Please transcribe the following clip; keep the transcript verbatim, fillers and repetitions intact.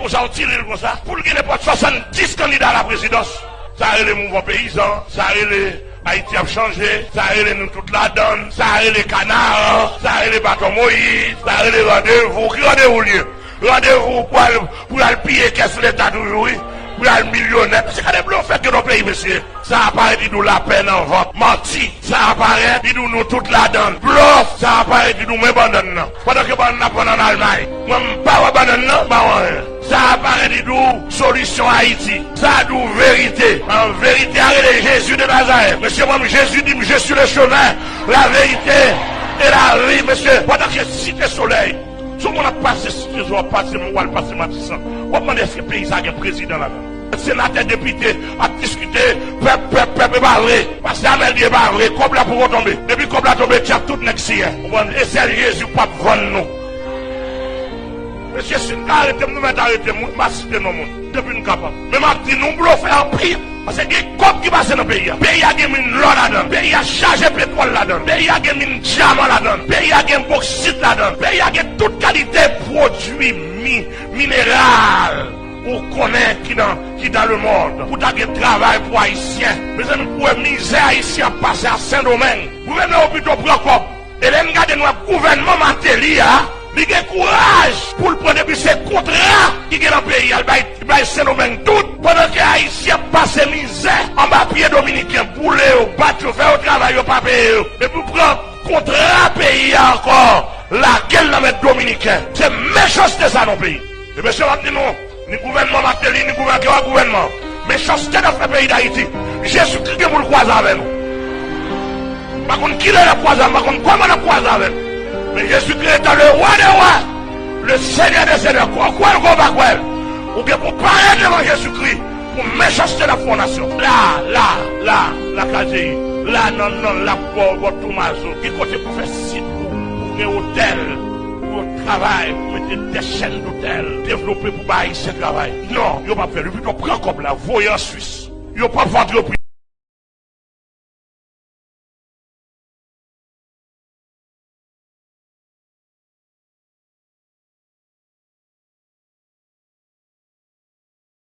Konsa, yon ti lil konsa, pou l gen nenpòt swasanndis kandida laprezidans. Sa rele mouvman peyizan, sa rele Ayiti ap chanje, sa rele nou tout ladann, sa rele Kanaran, sa rele Baton Moyiz, sa rele randevou. Ki randevou l ye? Randevou pou al, pou al piye kès Leta toujou, wi. Pou al milyonè. Mesye, gade blofè k gen nan peyi, mesye. Sa aparèt, li di w lapè nan vant. Manti. Sa aparèt, li di w nou tout ladann. Blòf. Sa aparèt, li di w men bannann nan. Pandan ke bannann ap vann ann Almay. Mwen, m pa wè bannann nan, m pa wè anyen. Sa aparèt, li di w solisyon Ayiti. Sa di w verite. An verite a rele Jezi de Nazarèt. Mesye, mwen, Jezi di m, je suis le chemin, la vérité et la vie, mesye. Pandan ke Site Solèy, sou moun ap pase Site Zo, ap pase Mwa, ap pase Matisan. W ap mande èske peyi sa gen prezidan ladan? Senatè, depite ap diskite, pèp, pèp, pèp, e pa vre. Pastè Amèl di e pa vre, kòb la poko tonbe. Depi kòb la tonbe, tchak, tout nèg siyen. Ou konprann? E sèl Jezi k p ap vann nou. Mesye, si n ka arete m, nou mèt arete m, wi, m pa site non moun. Depi n kapab. Men m ap di nou, blofè anpil. Paske gen kòb ki pase nan peyi a. Peyi a gen min lò ladan l. Peyi a chaje petwòl ladan l. Peyi a gen min dyaman ladan l. Peyi a gen boksit ladan l. Peyi a gen tout kalite pwodui mi-, mineral ou konnen ki nan, ki dans le monde. Pou ta gen travay pou Ayisyen. Mezanmi, pou wè mizè Ayisyen ap pase a Sendomeng. Gouvènman yo pito pran kòb. E lè n gade, n wè gouvènman Martelly a, li gen kouraj pou l pran, depi se kontra ki gen nan peyi a, l bay, bay Sendomeng tout, pandan ke Ayisyen ap pase mizè anba pye Dominiken, boule yo, bat yo, fè yo travay, yo pa peye yo. Epi w pran kontra peyi a ankò, lage l nan men Dominiken. Se mechanste sa nan peyi. E mesye, m ap di nou, ni gouvènman Martelly, ni gouvènman, kèlkeswa gouvènman, mechanste n ap fè peyi Dayiti. Jezikri gen pou l kwaze avè nou. M pa konn kilè l ap kwaze avè m, m pa konn kòman l ap kwaze avè m. Men Jezikri etan le Wa dè wa, le Senyè dè senyè, kwè, kwè l, kwè w pa kwè l, ou gen pou parèt devan Jezikri pou mechanste n ap fè yon nasyon. La, la, la, la Kazeyi, la nan, nan, la bò, bò Tomazo, ki kote pou fè sit pou, pou gen otèl, pou yo travay, pou mete dè chèn dotèl, devlope pou bay Ayisyen travay. Non, yo p ap fè l. Yo pito pran kòb la, voye an Swis. Yo p ap fè antrepriz.